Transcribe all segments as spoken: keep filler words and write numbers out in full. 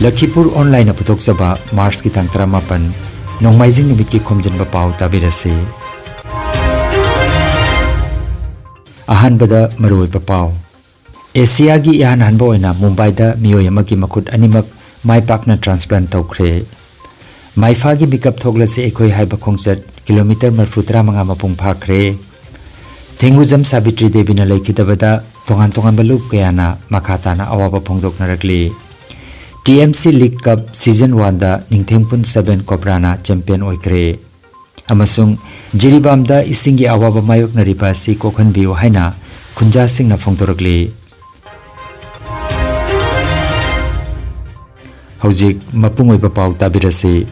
ꯂꯈꯤꯄꯨꯔ ꯑꯣꯟꯂꯥꯏꯟꯅ ꯄꯨꯊꯣꯛꯆꯕ ꯃꯥꯔꯆꯀꯤ ꯇꯥꯡ ꯇꯔꯥꯃꯥꯄꯟ, ꯅꯣꯡꯃꯥꯏꯖꯤꯡ ꯅꯨꯃꯤꯠꯀꯤ ꯈꯣꯝꯖꯤꯟꯕ ꯄꯥꯎ ꯇꯥꯕꯤꯔꯁꯤ꯫ ꯑꯍꯥꯟꯕꯗ ꯃꯔꯨꯑꯣꯏꯕ ꯄꯥꯎ꯫ ꯑꯦꯁꯤꯌꯥꯒꯤ ꯏꯍꯥꯟ ꯍꯥꯟꯕ ꯑꯣꯏꯅ ꯃꯨꯝꯕꯥꯏꯗ ꯃꯤꯑꯣꯏ ꯑꯃꯒꯤ ꯃꯈꯨꯠ ꯑꯅꯤꯃꯛ ꯃꯥꯏ ꯄꯥꯛꯅ ꯇ꯭ꯔꯥꯟꯁꯄ꯭ꯂꯥꯟꯠ ꯇꯧꯈ꯭ꯔꯦ꯫ ꯃꯥꯏꯐꯥꯒꯤ ꯃꯤꯀꯞ ꯊꯣꯛꯂꯁꯤ ꯑꯩꯈꯣꯏ ꯍꯥꯏꯕ ꯈꯣꯡꯆꯠ ꯀꯤꯂꯣꯃꯤꯇꯔ ꯃꯔꯤꯐꯨ ꯇꯔꯥꯃꯉꯥ ꯃꯄꯨꯡ ꯐꯥꯈ꯭ꯔꯦ꯫ ꯊꯦꯡꯒꯨꯖꯝ ꯁꯥꯕꯤꯇ꯭ꯔꯤ ꯗꯦꯕꯤꯅ ꯂꯩꯈꯤꯗꯕꯗ ꯇꯣꯉꯥꯟ ꯇꯣꯉꯥꯟꯕ ꯂꯨꯞ ꯀꯌꯥꯅ ꯃꯈꯥ ꯇꯥꯅ ꯑꯋꯥꯕ ꯐꯣꯡꯗꯣꯛꯅꯔꯛꯂꯤ꯫ ꯇꯤ ꯑꯦꯝ ꯁꯤ ꯂꯤꯒ ꯀꯞ ꯁꯤꯖꯟ ꯋꯥꯟꯗ ꯅꯤꯡꯊꯦꯝꯄꯨꯟ ꯁꯕꯦꯟ ꯀꯣꯕ꯭ꯔꯥꯅ ꯆꯦꯝꯄꯤꯌꯟ ꯑꯣꯏꯈ꯭ꯔꯦ꯫ ꯑꯃꯁꯨꯡ ꯖꯤꯔꯤꯕꯥꯝꯗ ꯏꯁꯤꯡꯒꯤ ꯑꯋꯥꯕ ꯃꯥꯌꯣꯛꯅꯔꯤꯕ ꯑꯁꯤ ꯀꯣꯛꯍꯟꯕꯤꯌꯨ ꯍꯥꯏꯅ ꯈꯨꯟꯖꯥꯁꯤꯡꯅ ꯐꯣꯡꯗꯣꯔꯛꯂꯤ꯫ ꯍꯧꯖꯤꯛ ꯃꯄꯨꯡ ꯑꯣꯏꯕ ꯄꯥꯎ ꯇꯥꯕꯤꯔꯁꯤ꯫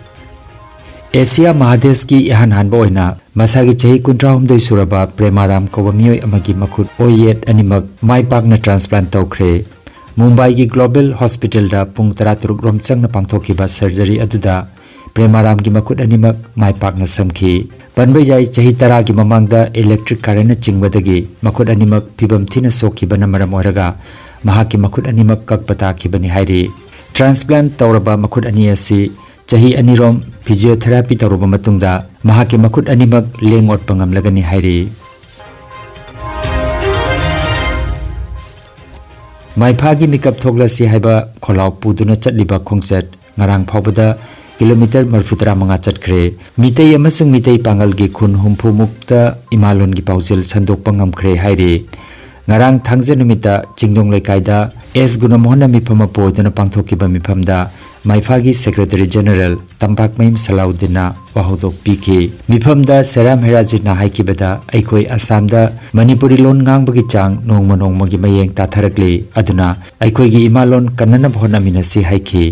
ꯑꯦꯁꯤꯌꯥ ꯃꯍꯥꯗꯦꯁꯀꯤ ꯏꯍꯥꯟ ꯍꯥꯟꯕ ꯑꯣꯏꯅ ꯃꯁꯥꯒꯤ ꯆꯍꯤ ꯀꯨꯟꯊ꯭ꯔꯥꯍꯨꯝꯗꯣꯏ ꯁꯨꯔꯕ ꯄ꯭ꯔꯦꯃꯥꯔꯥꯝ ꯀꯧꯕ ꯃꯤꯑꯣꯏ ꯑꯃꯒꯤ ꯃꯈꯨꯠ ꯑꯣꯏꯌꯦꯠ ꯑꯅꯤꯃꯛ ꯃꯥꯏ ꯄꯥꯛꯅ ꯇ꯭ꯔꯥꯟꯁꯄ꯭ꯂꯥꯟꯠ ꯇꯧꯈ꯭ꯔꯦ꯫ ꯃꯨꯝꯕꯥꯏꯒꯤ ꯒ꯭ꯂꯣꯕꯦꯜ ꯍꯣꯁꯄꯤꯇꯥꯜꯗ ꯄꯨꯡ ꯇꯔꯥꯇꯔꯨꯛ ꯔꯣꯝ ꯆꯪꯅ ꯄꯥꯡꯊꯣꯛꯈꯤꯕ ꯁꯔꯖꯔꯤ ꯑꯗꯨꯗ ꯄ꯭ꯔꯦꯃꯥꯔꯥꯝꯒꯤ ꯃꯈꯨꯠ ꯑꯅꯤꯃꯛ ꯃꯥꯏ ꯄꯥꯛꯅ ꯁꯝꯈꯤ꯫ ꯄꯟꯕ ꯌꯥꯏ, ꯆꯍꯤ ꯇꯔꯥꯒꯤ ꯃꯃꯥꯡꯗ ꯏꯂꯦꯛꯇ꯭ꯔꯤꯛ ꯀꯔꯦꯟꯅ ꯆꯤꯡꯕꯗꯒꯤ ꯃꯈꯨꯠ ꯑꯅꯤꯃꯛ ꯐꯤꯕꯝ ꯊꯤꯅ ꯁꯣꯛꯈꯤꯕꯅ ꯃꯔꯝ ꯑꯣꯏꯔꯒ ꯃꯍꯥꯛꯀꯤ ꯃꯈꯨꯠ ꯑꯅꯤꯃꯛ ꯀꯛꯄ ꯇꯥꯈꯤꯕꯅꯤ ꯍꯥꯏꯔꯤ꯫ ꯇ꯭ꯔꯥꯟꯁꯄ꯭ꯂꯥꯟꯠ ꯇꯧꯔꯕ ꯃꯈꯨꯠ ꯑꯅꯤ ꯑꯁꯤ ꯆꯍꯤ ꯑꯅꯤꯔꯣꯝ ꯐꯤꯖꯤꯌꯣꯊꯦꯔꯥꯄꯤ ꯇꯧꯔꯕ ꯃꯇꯨꯡꯗ ꯃꯍꯥꯛꯀꯤ ꯃꯈꯨꯠ ꯑꯅꯤꯃꯛ ꯂꯦꯡ ꯑꯣꯠꯄ ꯉꯝꯂꯒꯅꯤ ꯍꯥꯏꯔꯤ꯫ ꯃꯥꯏꯐꯥꯒꯤ ꯃꯤꯀꯞ ꯊꯣꯛꯂꯁꯤ ꯍꯥꯏꯕ ꯈꯣꯜꯂꯥꯎ ꯄꯨꯗꯨꯅ ꯆꯠꯂꯤꯕ ꯈꯣꯡꯆꯠ ꯉꯔꯥꯡ ꯐꯥꯎꯕꯗ ꯀꯤꯂꯣꯃꯤꯇꯔ ꯃꯔꯤꯐꯨ ꯇꯔꯥꯃꯉꯥ ꯆꯠꯈ꯭ꯔꯦ꯫ ꯃꯤꯇꯩ ꯑꯃꯁꯨꯡ ꯃꯤꯇꯩ ꯄꯥꯉꯜꯒꯤ ꯈꯨꯟ ꯍꯨꯝꯐꯨ ꯃꯨꯛꯇ ꯏꯃꯥꯂꯣꯟꯒꯤ ꯄꯥꯎꯖꯦꯜ ꯁꯟꯗꯣꯛꯄ ꯉꯝꯈ꯭ꯔꯦ ꯍꯥꯏꯔꯤ꯫ ꯉꯔꯥꯡ ꯊꯥꯡꯖ ꯅꯨꯃꯤꯠꯇ ꯆꯤꯡꯗꯣꯡ ꯂꯩꯀꯥꯏꯗ ꯑꯦꯁ ꯒꯨꯅꯃꯣꯍꯟꯅ ꯃꯤꯐꯝ ꯑꯃ ꯄꯨꯗꯨꯅ ꯄꯥꯡꯊꯣꯛꯈꯤꯕ ꯃꯤꯐꯝꯗ ꯃꯥꯏꯐꯥꯒꯤ ꯁꯦꯀ꯭ꯔꯦꯇꯔꯤ ꯖꯦꯅꯔꯦꯜ ꯇꯝꯄꯥꯛꯃꯌꯨꯝ ꯁꯂꯥꯎꯗꯤꯟꯅ ꯋꯥꯍꯧꯗꯣꯛ ꯄꯤꯈꯤ꯫ ꯃꯤꯐꯝꯗ ꯁꯦꯔꯥꯝ ꯍꯦꯔꯥꯖꯤꯠꯅ ꯍꯥꯏꯈꯤꯕꯗ, ꯑꯩꯈꯣꯏ ꯑꯁꯥꯝꯗ ꯃꯅꯤꯄꯨꯔꯤ ꯂꯣꯟ ꯉꯥꯡꯕꯒꯤ ꯆꯥꯡ ꯅꯣꯡꯃ ꯅꯣꯡꯃꯒꯤ ꯃꯌꯦꯡ ꯇꯥꯊꯔꯛꯂꯤ, ꯑꯗꯨꯅ ꯑꯩꯈꯣꯏꯒꯤ ꯏꯃꯥ ꯂꯣꯟ ꯀꯟꯅꯅꯕ ꯍꯣꯠꯅꯃꯤꯟꯅꯁꯤ ꯍꯥꯏꯈꯤ꯫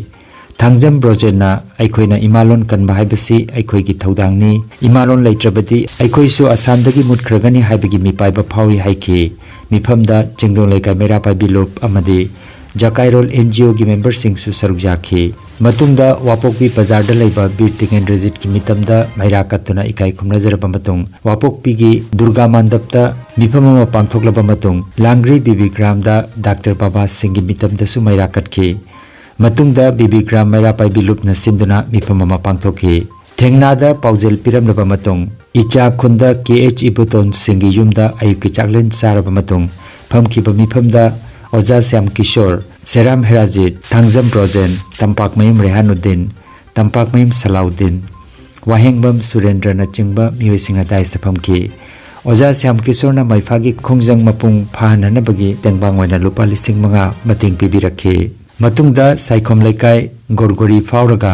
ꯊꯥꯡꯖꯝ ꯕ꯭ꯔꯣꯖꯦꯟꯅ ꯑꯩꯈꯣꯏꯅ ꯏꯃꯥ ꯂꯣꯟ ꯀꯟꯕ ꯍꯥꯏꯕꯁꯤ ꯑꯩꯈꯣꯏꯒꯤ ꯊꯧꯗꯥꯡꯅꯤ, ꯏꯃꯥ ꯂꯣꯟ ꯂꯩꯇ꯭ꯔꯕꯗꯤ ꯑꯩꯈꯣꯏꯁꯨ ꯑꯁꯥꯝꯗꯒꯤ ꯃꯨꯠꯈ꯭ꯔꯒꯅꯤ ꯍꯥꯏꯕꯒꯤ ꯃꯤꯄꯥꯏꯕ ꯐꯥꯎꯏ ꯍꯥꯏꯈꯤ꯫ ꯃꯤꯐꯝꯗ ꯆꯤꯡꯗꯣꯡ ꯂꯩꯀꯥꯏ ꯃꯩꯔꯥ ꯄꯥꯏꯕꯤ ꯂꯨꯞ ꯑꯃꯗꯤ ꯖꯀꯥꯏꯔꯣꯜ ꯑꯦꯟ ꯖꯤ ꯑꯣꯒꯤ ꯃꯦꯝꯕꯔꯁꯤꯡꯁꯨ ꯁꯔꯨꯛ ꯌꯥꯈꯤ꯫ ꯃꯇꯨꯡꯗ ꯋꯥꯄꯣꯛꯄꯤ ꯕꯖꯥꯔꯗ ꯂꯩꯕ ꯕꯤꯔ ꯇꯤꯀꯦꯟꯗ꯭ꯔꯖꯤꯠꯀꯤ ꯃꯤꯇꯝꯗ ꯃꯩꯔꯥ ꯀꯠꯇꯨꯅ ꯏꯀꯥꯏ ꯈꯨꯝꯅꯖꯔꯕ ꯃꯇꯨꯡ, ꯋꯥꯄꯣꯛꯄꯤꯒꯤ ꯗꯨꯔꯒꯥ ꯃꯥꯟꯗꯞꯇ ꯃꯤꯐꯝ ꯑꯃ ꯄꯥꯡꯊꯣꯛꯂꯕ ꯃꯇꯨꯡ, ꯂꯥꯡꯒ꯭ꯔꯤ ꯕꯤꯕꯤ ꯒ꯭ꯔꯥꯝꯗ ꯗꯥꯛꯇꯔ ꯕꯥꯕꯥ ꯁꯤꯡꯒꯤ ꯃꯤꯇꯝꯗꯁꯨ ꯃꯩꯔꯥ ꯀꯠꯈꯤ꯫ ꯃꯇꯨꯡꯗ ꯕꯤꯕꯤꯒ꯭ꯔꯥꯝ ꯃꯩꯔꯥ ꯄꯥꯏꯕꯤ ꯂꯨꯞꯅ ꯁꯤꯟꯗꯨꯅ ꯃꯤꯐꯝ ꯑꯃ ꯄꯥꯡꯊꯣꯛꯈꯤ꯫ ꯊꯦꯡꯅꯥꯗ ꯄꯥꯎꯖꯦꯜ ꯄꯤꯔꯝꯂꯕ ꯃꯇꯨꯡ, ꯏꯆꯥ ꯈꯨꯟꯗ ꯀꯦ ꯑꯩꯆ ꯏꯕꯣꯇꯣꯟ ꯁꯤꯡꯒꯤ ꯌꯨꯝꯗ ꯑꯌꯨꯛꯀꯤ ꯆꯥꯛꯂꯦꯟ ꯆꯥꯔꯕ ꯃꯇꯨꯡ ꯐꯝꯈꯤꯕ ꯃꯤꯐꯝꯗ ꯑꯣꯖꯥ ꯁ꯭ꯌꯥꯝ ꯀꯤꯁꯣꯔ, ꯁꯦꯔꯥꯝ ꯍꯦꯔꯥꯖꯤꯠ, ꯊꯥꯡꯖꯝ ꯔꯣꯖꯦꯟ, ꯇꯝꯄꯥꯛꯃꯌꯨꯝ ꯔꯦꯍꯥꯅꯨꯗꯤꯟ, ꯇꯝꯄꯥꯛꯃꯌꯨꯝ ꯁꯂꯥꯎꯗꯤꯟ, ꯋꯥꯍꯦꯡꯕꯝ ꯁꯨꯔꯦꯟꯗ꯭ꯔꯅꯆꯤꯡꯕ ꯃꯤꯑꯣꯏꯁꯤꯡꯅ ꯗꯥꯏꯁꯇ ꯐꯝꯈꯤ꯫ ꯑꯣꯖꯥ ꯁ꯭ꯌꯥꯝ ꯀꯤꯁꯣꯔꯅ ꯃꯩꯐꯥꯒꯤ ꯈꯣꯡꯖꯪ ꯃꯄꯨꯡ ꯐꯥꯍꯟꯅꯅꯕꯒꯤ ꯇꯦꯡꯕꯥꯡ ꯑꯣꯏꯅ ꯂꯨꯄꯥ ꯂꯤꯁꯤꯡ ꯃꯉꯥ ꯃꯇꯦꯡ ꯄꯤꯕꯤꯔꯛꯈꯤ꯫ ꯃꯇꯨꯡꯗ ꯁꯥꯏꯈꯣꯝ ꯂꯩꯀꯥꯏ ꯒꯣꯔꯒꯣꯔꯤ ꯐꯥꯎꯔꯒ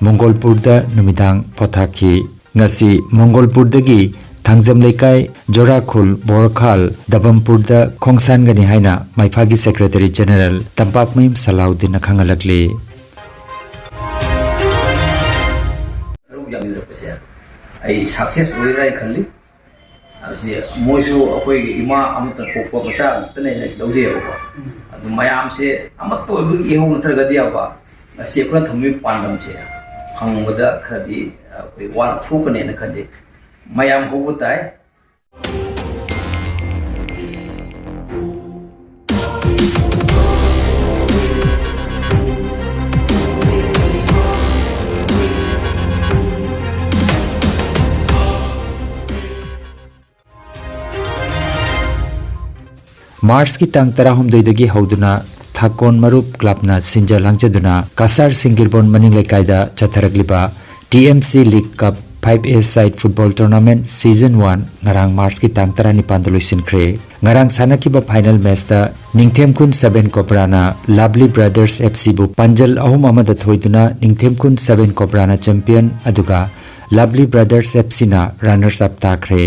ꯃꯣꯡꯒꯣꯜꯄꯨꯔꯗ ꯅꯨꯃꯤꯗꯥꯡ ꯄꯣꯊꯥꯈꯤ꯫ ꯉꯁꯤ ꯃꯣꯡꯒꯣꯜꯄꯨꯔꯗꯒꯤ ꯊꯥꯡꯖꯝ ꯂꯩꯀꯥꯏ ꯖꯣꯔꯥꯈꯨꯜ ꯕꯣꯔꯈꯥꯜ ꯗꯕꯝꯄꯨꯔꯗ ꯈꯣꯡꯁꯥꯟꯒꯅꯤ ꯍꯥꯏꯅ ꯃꯩꯐꯥꯒꯤ ꯁꯦꯀ꯭ꯔꯦꯇꯔꯤ ꯖꯦꯅꯔꯦꯜ ꯇꯝꯄꯥꯛꯃꯌꯨꯝ ꯁꯂꯥꯎꯗꯤꯟꯅ ꯈꯪꯍꯜꯂꯛꯂꯤ꯫ ꯇꯔꯨꯛ ꯌꯥꯝꯃꯤꯟꯅꯔꯛꯄꯁꯦ ꯑꯩ ꯁꯛꯁꯦꯁ ꯑꯣꯏꯔꯦ ꯍꯥꯏꯅ ꯈꯜꯂꯤ꯫ ꯑꯁꯤ ꯃꯣꯏꯁꯨ ꯑꯩꯈꯣꯏꯒꯤ ꯏꯃꯥ ꯑꯃꯇ ꯄꯣꯛꯄ ꯃꯆꯥ ꯉꯥꯛꯇꯅꯦꯅ ꯂꯧꯖꯩꯑꯕꯀꯣ꯫ ꯑꯗꯨ ꯃꯌꯥꯝꯁꯦ ꯑꯃꯠꯇ ꯑꯣꯏꯕꯒꯤ ꯏꯍꯧ ꯅꯠꯇ꯭ꯔꯒꯗꯤ ꯌꯥꯕ ꯉꯁꯤ ꯑꯩꯈꯣꯏꯅ ꯊꯝꯃꯤꯕ ꯄꯥꯟꯗꯝꯁꯦ ꯐꯪꯕꯗ ꯈꯔꯗꯤ ꯑꯩꯈꯣꯏ ꯋꯥꯅ ꯊꯣꯛꯀꯅꯦꯅ ꯈꯜꯂꯤ꯫ ꯃꯌꯥꯝ ꯍꯧꯕ ꯇꯥꯏ꯫ ꯃꯥꯔꯆꯀꯤ ꯇꯥꯡ ꯇꯔꯥꯍꯨꯝꯗꯣꯏꯗꯒꯤ ꯍꯧꯗꯨꯅ ꯊꯥꯀꯣꯟ ꯃꯔꯨꯞ ꯀ꯭ꯂꯕꯅ ꯁꯤꯟꯖ ꯂꯥꯡꯖꯗꯨꯅ ꯀꯁꯥꯔ ꯁꯤꯡꯒꯤꯔꯕꯣꯟ ꯃꯅꯤꯡ ꯂꯩꯀꯥꯏꯗ ꯆꯠꯊꯔꯛꯂꯤꯕ T M C league cup five A side football tournament season one ꯉꯔꯥꯡ ꯃꯥꯔꯆꯀꯤ ꯇꯥꯡ ꯇꯔꯥꯅꯤꯄꯥꯟꯗ ꯂꯣꯏꯁꯤꯟꯈ꯭ꯔꯦ꯫ ꯉꯔꯥꯡ ꯁꯥꯟꯅꯈꯤꯕ ꯐꯥꯏꯅꯦꯜ ꯃꯦꯆꯇ ꯅꯤꯡꯊꯦꯝꯈꯨꯟ ꯁꯚꯦꯟ ꯀꯣꯕ꯭ꯔꯥꯅ ꯂꯚꯂꯤ ꯕ꯭ꯔꯗꯔꯁ ꯑꯦꯐ ꯁꯤꯕꯨ ꯄꯥꯟꯖꯜ ꯑꯍꯨꯝ ꯑꯃꯗ ꯊꯣꯏꯗꯨꯅ ꯅꯤꯡꯊꯦꯝꯈꯨꯟ ꯁꯚꯦꯟ ꯀꯣꯕ꯭ꯔꯥꯅ ꯆꯦꯝꯄꯤꯌꯟ ꯑꯗꯨꯒ ꯂꯚꯂꯤ ꯕ꯭ꯔꯗꯔꯁ ꯑꯦꯐ ꯁꯤꯅ ꯔꯅꯔꯁ ꯑꯞ ꯇꯥꯈ꯭ꯔꯦ꯫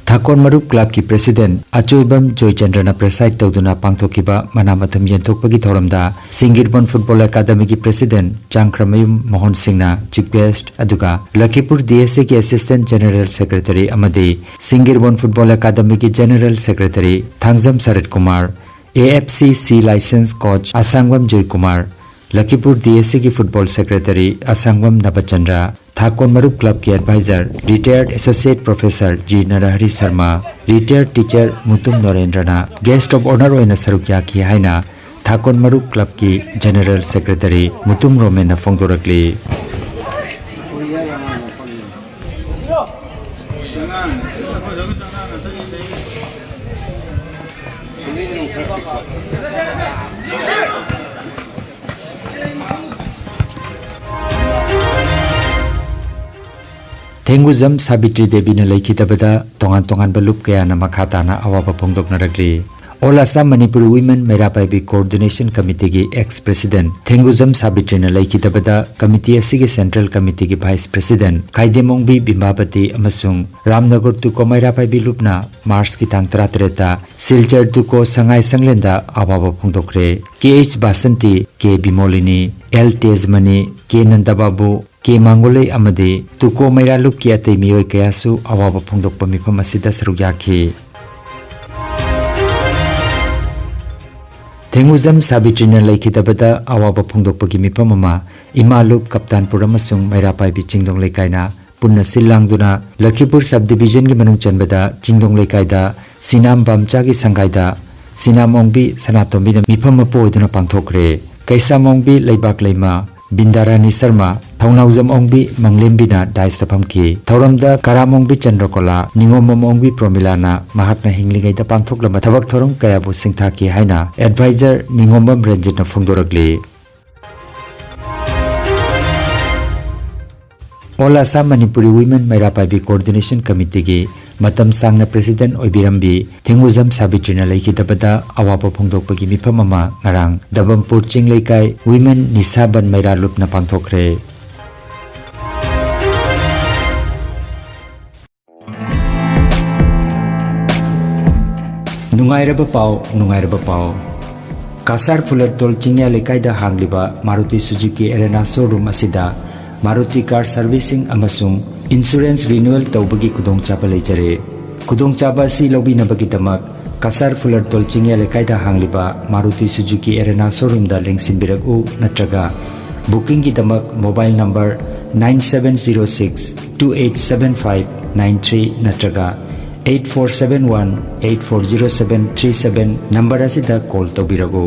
ꯊꯥꯀꯣꯟ ꯃꯔꯨꯞ ꯀ꯭ꯂꯕꯀꯤ ꯄ꯭ꯔꯦꯁꯤꯗꯦꯟꯠ ꯑꯆꯣꯏꯕꯝ ꯖꯣꯏꯆꯟꯗ꯭ꯔꯅ ꯄ꯭ꯔꯦꯁꯥꯏꯗ ꯇꯧꯗꯨꯅ ꯄꯥꯡꯊꯣꯛꯈꯤꯕ ꯃꯅꯥ ꯃꯊꯨꯝ ꯌꯦꯟꯊꯣꯛꯄꯒꯤ ꯊꯧꯔꯝꯗ ꯁꯤꯡꯒꯤꯔꯕꯣꯟ ꯐꯨꯠꯕꯣꯜ ꯑꯦꯀꯥꯗꯃꯤꯒꯤ ꯄ꯭ꯔꯦꯁꯤꯗꯦꯟꯠ ꯆꯥꯡꯈ꯭ꯔꯃꯌꯨꯝ ꯃꯣꯍꯟ ꯁꯤꯡꯅ ꯆꯤꯐ ꯒꯦꯁ꯭ꯠ, ꯑꯗꯨꯒ ꯂꯈꯤꯄꯨꯔ ꯗꯤ ꯑꯦꯁ ꯁꯤꯒꯤ ꯑꯦꯁꯤꯁ꯭ꯇꯦꯟꯠ ꯖꯦꯅꯔꯦꯜ ꯁꯦꯀ꯭ꯔꯦꯇꯔꯤ ꯑꯃꯗꯤ ꯁꯤꯡꯒꯤꯔꯕꯣꯟ ꯐꯨꯠꯕꯣꯜ ꯑꯦꯀꯥꯗꯃꯤꯒꯤ general secretary Thangjam Sarat Kumar, A F C C licence coach Asangbam Joykumar, Lakhipur D S ꯁꯤꯒꯤ ꯐꯨꯠꯕꯣꯜ ꯁꯦꯀ꯭ꯔꯦꯇꯔꯤ ꯑꯁꯥꯡꯕꯝ ꯅꯕꯆꯟꯗ꯭ꯔ, ꯊꯥꯀꯣꯟ ꯃꯔꯨꯞ ꯀ꯭ꯂꯕꯀꯤ adviser retired associate professor G Narahari Sharma, retired teacher Mutum ꯅꯔꯦꯟꯗ꯭ꯔꯅ ꯒꯦꯁ꯭ꯠ ꯑꯣꯐ ꯑꯣꯅꯔ ꯑꯣꯏꯅ ꯁꯔꯨꯛ ꯌꯥꯈꯤ ꯍꯥꯏꯅ ꯊꯥꯀꯣꯟ ꯃꯔꯨꯞ ꯀ꯭ꯂꯕꯀꯤ ꯖꯦꯅꯦꯔꯦꯜ ꯁꯦꯀ꯭ꯔꯦꯇꯔꯤ ꯃꯨꯇꯨꯝ ꯔꯣꯃꯦꯟꯅ ꯐꯣꯡꯗꯣꯔꯛꯂꯤ꯫ ꯊꯦꯡꯒꯨꯖꯝ ꯁꯥꯕꯤꯇ꯭ꯔꯤ ꯗꯦꯕꯤꯅ ꯂꯩꯈꯤꯗꯕꯗ ꯇꯣꯉꯥꯟ ꯇꯣꯉꯥꯟꯕ ꯂꯨꯞ ꯀꯌꯥꯅ ꯃꯈꯥ ꯇꯥꯅ ꯑꯋꯥꯕ ꯐꯣꯡꯗꯣꯛꯅꯔꯛꯂꯤ꯫ All Assam Manipuri Women Meira Paibi coordination ꯀꯃꯤꯇꯤꯒꯤ ꯑꯦꯛꯁ ꯄ꯭ꯔꯦꯁꯤꯗꯦꯟꯠ ꯊꯦꯡꯒꯨꯖꯝ ꯁꯥꯕꯤꯇ꯭ꯔꯤꯅ ꯂꯩꯈꯤꯗꯕꯗ ꯀꯃꯤꯇꯤ ꯑꯁꯤꯒꯤ ꯁꯦꯟꯇ꯭ꯔꯦꯜ ꯀꯃꯤꯇꯤꯒꯤ ꯚꯥꯏꯁ ꯄ꯭ꯔꯦꯁꯤꯗꯦꯟꯠ ꯈꯥꯏꯗꯦꯝꯑꯣꯡꯕꯤ ꯕꯤꯝꯕꯥꯕꯇꯤ ꯑꯃꯁꯨꯡ ꯔꯥꯝꯅꯒꯔ ꯇꯨꯀꯣ ꯃꯩꯔꯥ ꯄꯥꯏꯕꯤ ꯂꯨꯞꯅ ꯃꯥꯔꯆꯀꯤ ꯇꯥꯡ ꯇꯔꯥꯇꯔꯦꯠꯇ ꯁꯤꯜꯆꯔ ꯇꯨꯀꯣ ꯁꯉꯥꯏ ꯁꯪꯂꯦꯟꯗ ꯑꯋꯥꯕ ꯐꯣꯡꯗꯣꯛꯈ꯭ꯔꯦ꯫ ꯀꯦ ꯑꯩꯆ ꯕꯥꯁꯟꯇꯤ, ꯀꯦ ꯕꯤꯃꯣꯂꯤꯅꯤ, ꯑꯦꯜ ꯇꯦꯖꯃꯅꯤ, ꯀꯦ ꯅꯟꯗꯕꯥꯕꯨ, ꯀꯦ ꯃꯥꯡꯒꯣꯂꯩ ꯑꯃꯗꯤ ꯇꯨꯀꯣ ꯃꯩꯔꯥ ꯂꯨꯞꯀꯤ ꯑꯇꯩ ꯃꯤꯑꯣꯏ ꯀꯌꯥꯁꯨ ꯑꯋꯥꯕ ꯐꯣꯡꯗꯣꯛꯄ ꯃꯤꯐꯝ ꯑꯁꯤꯗ ꯁꯔꯨꯛ ꯌꯥꯈꯤ꯫ ꯊꯦꯡꯒꯨꯖꯝ ꯁꯥꯕꯤꯇ꯭ꯔꯤꯅ ꯂꯩꯈꯤꯗꯕꯗ ꯑꯋꯥꯕ ꯐꯣꯡꯗꯣꯛꯄꯒꯤ ꯃꯤꯐꯝ ꯑꯃ ꯏꯃꯥ ꯂꯨꯞ, ꯀꯞꯇꯥꯟꯄꯨꯔ ꯑꯃꯁꯨꯡ ꯃꯩꯔꯥ ꯄꯥꯏꯕꯤ ꯆꯤꯡꯗꯣꯡ ꯂꯩꯀꯥꯏꯅ ꯄꯨꯟꯅ ꯁꯤꯜ ꯂꯥꯡꯗꯨꯅ ꯂꯈꯤꯄꯨꯔ ꯁꯕ ꯗꯤꯕꯤꯖꯟꯒꯤ ꯃꯅꯨꯡ ꯆꯟꯕꯗ ꯆꯤꯡꯗꯣꯡ ꯂꯩꯀꯥꯏꯗ ꯁꯤꯅꯥꯝ ꯕꯥꯝꯆꯥꯒꯤ ꯁꯪꯒꯥꯏꯗ ꯁꯤꯅꯥꯝ ꯑꯣꯡꯕꯤ ꯁꯅꯥꯇꯣꯝꯕꯤꯅ ꯃꯤꯐꯝ ꯃꯄꯨ ꯑꯣꯏꯗꯨꯅ ꯄꯥꯡꯊꯣꯛꯈ꯭ꯔꯦ꯫ ꯀꯩꯁꯥꯝ ꯑꯣꯡꯕꯤ ꯂꯩꯕꯥꯛ ꯂꯩꯃ, ꯕꯤꯟꯗꯥꯔꯥꯅꯤ ꯁꯔꯃ, ꯊꯧꯅꯥꯎꯖꯝ ꯑꯣꯡꯕꯤ ꯃꯪꯂꯦꯝꯕꯤꯅ ꯗꯥꯏꯁꯇ ꯐꯝꯈꯤ꯫ ꯊꯧꯔꯝꯗ ꯀꯔꯥꯝ ꯑꯣꯡꯕꯤ ꯆꯟꯗ꯭ꯔꯀꯣꯂꯥ, ꯅꯤꯉꯣꯝꯕꯝ ꯑꯣꯡꯕꯤ ꯄ꯭ꯔꯣꯃꯤꯂꯥꯅ ꯃꯍꯥꯛꯅ ꯍꯤꯡꯂꯤꯉꯩꯗ ꯄꯥꯡꯊꯣꯛꯂꯝꯕ ꯊꯕꯛ ꯊꯧꯔꯝ ꯀꯌꯥꯕꯨ ꯁꯤꯡꯊꯥꯈꯤ ꯍꯥꯏꯅ ꯑꯦꯗꯚꯥꯏꯖꯔ ꯅꯤꯉꯣꯝꯕꯝ ꯔꯟꯖꯤꯠꯅ ꯐꯣꯡꯗꯣꯔꯛꯂꯤ꯫ All Assam Manipuri Women Meira Paibi coordination ꯀꯃꯤꯇꯤꯒꯤ ꯃꯇꯝ ꯁꯥꯡꯅ ꯄ꯭ꯔꯦꯁꯤꯗꯦꯟꯠ ꯑꯣꯏꯕꯤꯔꯝꯕꯤ ꯊꯦꯡꯒꯨꯖꯝ ꯁꯥꯕꯤꯇ꯭ꯔꯤꯅ ꯂꯩꯈꯤꯗꯕꯗ ꯑꯋꯥꯕ ꯐꯣꯡꯗꯣꯛꯄꯒꯤ ꯃꯤꯐꯝ ꯑꯃ ꯉꯔꯥꯡ ꯗꯕꯝꯄꯨꯔ ꯆꯤꯡ ꯂꯩꯀꯥꯏ ꯋꯤꯃꯦꯟ ꯅꯤꯁꯥꯕꯟ ꯃꯩꯔꯥ ꯂꯨꯞꯅ ꯄꯥꯡꯊꯣꯛꯈ꯭ꯔꯦ꯫ ꯅꯨꯡꯉꯥꯏꯔꯕ ꯄꯥꯎ, ꯅꯨꯡꯉꯥꯏꯔꯕ ꯄꯥꯎ꯫ ꯀꯁꯥꯔ ꯐꯨꯂꯔꯇꯣꯜ ꯆꯤꯡꯌꯥ ꯂꯩꯀꯥꯏꯗ ꯍꯥꯡꯂꯤꯕ ꯃꯥꯔꯨꯇꯤ ꯁꯨꯖꯨꯀꯤ ꯑꯦꯔꯦꯅꯥ ꯁꯣꯔꯨꯝ ꯑꯁꯤꯗ ꯃꯥꯔꯨꯇꯤ ꯀꯥꯔ ꯁꯔꯚꯤꯁꯤꯡ ꯑꯃꯁꯨꯡ ꯏꯟꯁꯨꯔꯦꯟꯁ ꯔꯤꯅ꯭ꯌꯨꯑꯦꯜ ꯇꯧꯕꯒꯤ ꯈꯨꯗꯣꯡꯆꯥꯕ ꯂꯩꯖꯔꯦ꯫ ꯈꯨꯗꯣꯡꯆꯥꯕ ꯑꯁꯤ ꯂꯧꯕꯤꯅꯕꯒꯤꯗꯃꯛ ꯀꯁꯥꯔ ꯐꯨꯂꯔꯇꯣꯜ ꯆꯤꯡꯌꯥ ꯂꯩꯀꯥꯏꯗ ꯍꯥꯡꯂꯤꯕ ꯃꯥꯔꯨꯇꯤ ꯁꯨꯖꯨꯀꯤ ꯑꯦꯔꯦꯅꯥ ꯁꯣꯔꯨꯝꯗ ꯂꯦꯡꯁꯤꯟꯕꯤꯔꯛꯎ, ꯅꯠꯇ꯭ꯔꯒ ꯕꯨꯀꯤꯡꯒꯤꯗꯃꯛ mobile number nine seven zero six two eight seven five nine three ꯅꯠꯇ꯭ꯔꯒ eight four seven one eight four zero seven three seven number ꯑꯁꯤꯗ ꯀꯣꯜ ꯇꯧꯕꯤꯔꯛꯎ꯫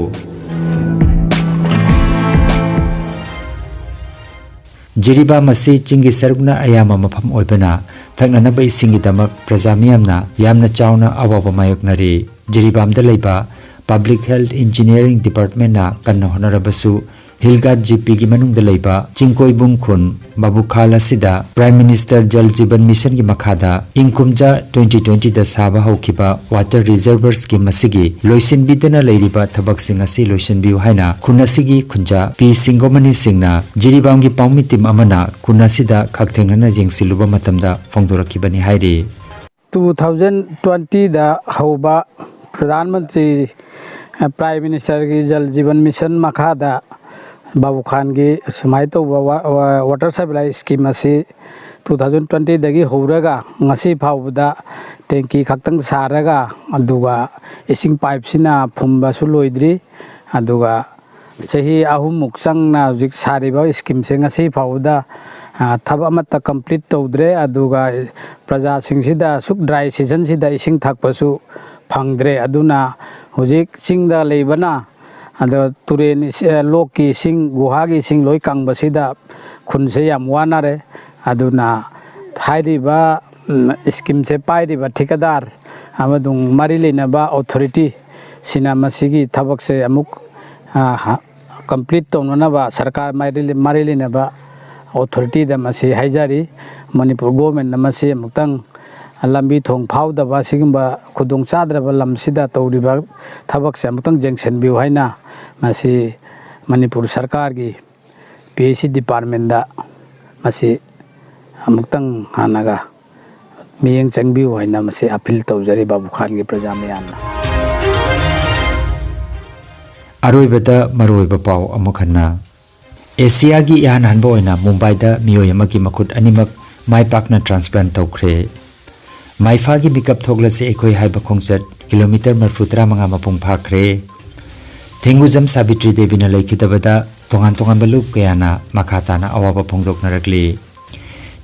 ꯖꯤꯔꯤꯕꯥꯝ ꯑꯁꯤ ꯆꯤꯡꯒꯤ ꯁꯔꯨꯛꯅ ꯑꯌꯥꯝꯕ ꯃꯐꯝ ꯑꯣꯏꯕꯅ, ꯊꯛꯅꯅꯕ ꯏꯁꯤꯡꯒꯤꯗꯃꯛ ꯄ꯭ꯔꯖꯥ ꯃꯤꯌꯥꯝꯅ ꯌꯥꯝꯅ ꯆꯥꯎꯅ ꯑꯋꯥꯕ ꯃꯥꯌꯣꯛꯅꯔꯤ꯫ ꯖꯤꯔꯤꯕꯥꯝꯗ ꯂꯩꯕ Public Health Engineering Departmentꯅ ꯀꯟꯅ ꯍꯣꯠꯅꯔꯕꯁꯨ, ꯍꯤꯜꯒꯥꯠ ꯖꯤꯄꯤꯒꯤ ꯃꯅꯨꯡꯗ ꯂꯩꯕ ꯆꯤꯡꯀꯣꯏꯕꯨꯡ ꯈꯨꯟ ꯕꯥꯕꯨꯈꯥꯜ ꯑꯁꯤꯗ Prime Minister Jal Jeevan Missionꯒꯤ ꯃꯈꯥꯗ ꯏꯪ ꯀꯨꯝꯖꯥ twenty twentyꯗ ꯁꯥꯕ ꯍꯧꯈꯤꯕ water reservoirsꯀꯤ ꯃꯁꯤꯒꯤ ꯂꯣꯏꯁꯤꯟꯕꯤꯗꯅ ꯂꯩꯔꯤꯕ ꯊꯕꯛꯁꯤꯡ ꯑꯁꯤ ꯂꯣꯏꯁꯤꯟꯕꯤꯌꯨ ꯍꯥꯏꯅ ꯈꯨꯟ ꯑꯁꯤꯒꯤ ꯈꯨꯟꯖꯥ ꯄꯤ ꯁꯤꯡꯒꯣꯃꯅꯤ ꯁꯤꯡꯅ ꯖꯤꯔꯤꯕꯥꯝꯒꯤ ꯄꯥꯎꯃꯤ team ꯑꯃꯅ ꯈꯨꯟ ꯑꯁꯤꯗ ꯈꯥꯛꯊꯦꯡꯅꯅ ꯌꯦꯡꯁꯤꯜꯂꯨꯕ ꯃꯇꯝꯗ ꯐꯣꯡꯗꯣꯔꯛꯈꯤꯕꯅꯤ ꯍꯥꯏꯔꯤ꯫ Two thousand twentyꯗ ꯍꯧꯕ ꯄ꯭ꯔꯙꯥꯟ ꯃꯟꯇ꯭ꯔꯤ, ꯑ, Prime Ministerꯒꯤ ꯖꯜ ꯖꯤꯕꯟ ꯃꯤꯁꯟ ꯃꯈꯥꯗ ꯕꯥꯕꯨꯈꯥꯟꯒꯤ ꯁꯨꯃꯥꯏꯅ ꯇꯧꯕ ꯋꯥ-, ꯋꯥ-, water supply scheme ꯑꯁꯤ two thousand twentyꯗꯒꯤ ꯍꯧꯔꯒ ꯉꯁꯤ ꯐꯥꯎꯕꯗ ꯇꯦꯡꯀꯤ ꯈꯛꯇꯪ ꯁꯥꯔꯒ, ꯑꯗꯨꯒ ꯏꯁꯤꯡ ꯄꯥꯏꯞꯁꯤꯅ ꯐꯨꯝꯕꯁꯨ ꯂꯣꯏꯗ꯭ꯔꯤ꯫ ꯑꯗꯨꯒ ꯆꯍꯤ ꯑꯍꯨꯝꯃꯨꯛ ꯆꯪꯅ ꯍꯧꯖꯤꯛ ꯁꯥꯔꯤꯕ ꯁ꯭ꯀꯤꯝꯁꯦ ꯉꯁꯤ ꯐꯥꯎꯕꯗ, ꯑ, ꯊꯕꯛ ꯑꯃꯠꯇ complete ꯇꯧꯗ꯭ꯔꯦ꯫ ꯑꯗꯨꯒ ꯄ꯭ꯔꯖꯥꯁꯤꯡꯁꯤꯗ ꯑꯁꯨꯛ dry seasonꯁꯤꯗ ꯏꯁꯤꯡ ꯊꯛꯄꯁꯨ ꯐꯪꯗ꯭ꯔꯦ꯫ ꯑꯗꯨꯅ ꯍꯧꯖꯤꯛ ꯆꯤꯡꯗ ꯂꯩꯕꯅ, ꯑꯗꯣ ꯇꯨꯔꯦꯟ ꯏꯁ-, ꯑ, ꯂꯣꯛꯀꯤ ꯏꯁꯤꯡ, ꯒꯨꯍꯥꯒꯤ ꯏꯁꯤꯡ ꯂꯣꯏ ꯀꯪꯕꯁꯤꯗ ꯈꯨꯟꯁꯦ ꯌꯥꯝ ꯋꯥꯅꯔꯦ꯫ ꯑꯗꯨꯅ ꯍꯥꯏꯔꯤꯕ, ꯎꯝ, ꯁ꯭ꯀꯤꯝꯁꯦ ꯄꯥꯏꯔꯤꯕ ꯊꯤꯀꯥꯗꯥꯔ ꯑꯃꯁꯨꯡ ꯃꯔꯤ ꯂꯩꯅꯕ authority ꯁꯤꯅ ꯃꯁꯤꯒꯤ ꯊꯕꯛꯁꯦ ꯑꯃꯨꯛ, ꯑ, ꯍ-, complete ꯇꯧꯅꯅꯕ ꯁꯔꯀꯥꯔ ꯃꯔꯤ ꯂꯩ-, ꯃꯔꯤ ꯂꯩꯅꯕ authorityꯗ ꯃꯁꯤ ꯍꯥꯏꯖꯔꯤ꯫ ꯃꯅꯤꯄꯨꯔ governmentꯅ ꯃꯁꯤ ꯑꯃꯨꯛꯇꯪ ꯂꯝꯕꯤ ꯊꯣꯡ ꯐꯥꯎꯗꯕ ꯑꯁꯤꯒꯨꯝꯕ ꯈꯨꯗꯣꯡ ꯆꯥꯗ꯭ꯔꯕ ꯂꯝꯁꯤꯗ ꯇꯧꯔꯤꯕ ꯊꯕꯛꯁꯦ ꯑꯃꯨꯛꯇꯪ ꯌꯦꯡꯁꯤꯟꯕꯤꯌꯨ ꯍꯥꯏꯅ ꯃꯁꯤ ꯃꯅꯤꯄꯨꯔ ꯁꯔꯀꯥꯔꯒꯤ P H E departmentꯇ ꯃꯁꯤ ꯑꯃꯨꯛꯇꯪ ꯍꯥꯟꯅꯒ ꯃꯤꯠꯌꯦꯡ ꯆꯪꯕꯤꯌꯨ ꯍꯥꯏꯅ ꯃꯁꯤ appeal ꯇꯧꯖꯔꯤ ꯕꯥꯕꯨꯈꯥꯟꯒꯤ ꯄ꯭ꯔꯖꯥ ꯃꯌꯥꯝꯅ꯫ ꯑꯔꯣꯏꯕꯗ ꯃꯔꯨꯑꯣꯏꯕ ꯄꯥꯎ ꯑꯃꯨꯛ ꯍꯟꯅ꯫ ꯑꯦꯁꯤꯌꯥꯒꯤ ꯏꯍꯥꯟ ꯍꯥꯟꯕ ꯑꯣꯏꯅ ꯃꯨꯝꯕꯥꯏꯗ ꯃꯤꯑꯣꯏ ꯑꯃꯒꯤ ꯃꯈꯨꯠ ꯑꯅꯤꯃꯛ ꯃꯥꯏ ꯄꯥꯛꯅ transplant ꯇꯧꯈ꯭ꯔꯦ꯫ ꯃꯥꯏꯐꯥꯒꯤ ꯃꯤꯀꯞ ꯊꯣꯛꯂꯁꯤ ꯑꯩꯈꯣꯏ ꯍꯥꯏꯕ ꯈꯣꯡꯆꯠ ꯀꯤꯂꯣꯃꯤꯇꯔ ꯃꯔꯤꯐꯨ ꯇꯔꯥꯃꯉꯥ ꯃꯄꯨꯡ ꯐꯥꯈ꯭ꯔꯦ꯫ ꯊꯦꯡꯒꯨꯖꯝ ꯁꯥꯕꯤꯇ꯭ꯔꯤ ꯗꯦꯕꯤꯅ ꯂꯩꯈꯤꯗꯕꯗ ꯇꯣꯉꯥꯟ ꯇꯣꯉꯥꯟꯕ ꯂꯨꯞ ꯀꯌꯥꯅ ꯃꯈꯥ ꯇꯥꯅ ꯑꯋꯥꯕ ꯐꯣꯡꯗꯣꯛꯅꯔꯛꯂꯤ꯫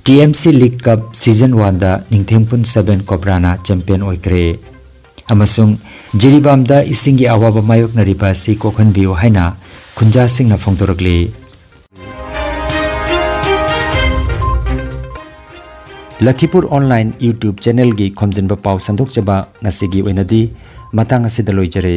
T M C League Cup season oneꯗ ꯅꯤꯡꯊꯦꯝꯄꯨꯟ seven Cobraꯅ champion ꯑꯣꯏꯈ꯭ꯔꯦ꯫ ꯑꯃꯁꯨꯡ ꯖꯤꯔꯤꯕꯥꯝꯗ ꯏꯁꯤꯡꯒꯤ ꯑꯋꯥꯕ ꯃꯥꯌꯣꯛꯅꯔꯤꯕ ꯑꯁꯤ ꯀꯣꯛꯍꯟꯕꯤꯌꯨ ꯍꯥꯏꯅ ꯈꯨꯟꯖꯥꯁꯤꯡꯅ ꯐꯣꯡꯗꯣꯔꯛꯂꯤ꯫ ꯂꯈꯤꯄꯨꯔ online YouTube channelꯒꯤ ꯈꯣꯝꯖꯤꯟꯕ ꯄꯥꯎ ꯁꯟꯗꯣꯛꯆꯕ ꯉꯁꯤꯒꯤ ꯑꯣꯏꯅꯗꯤ ꯃꯇꯥꯡ ꯑꯁꯤꯗ ꯂꯣꯏꯖꯔꯦ꯫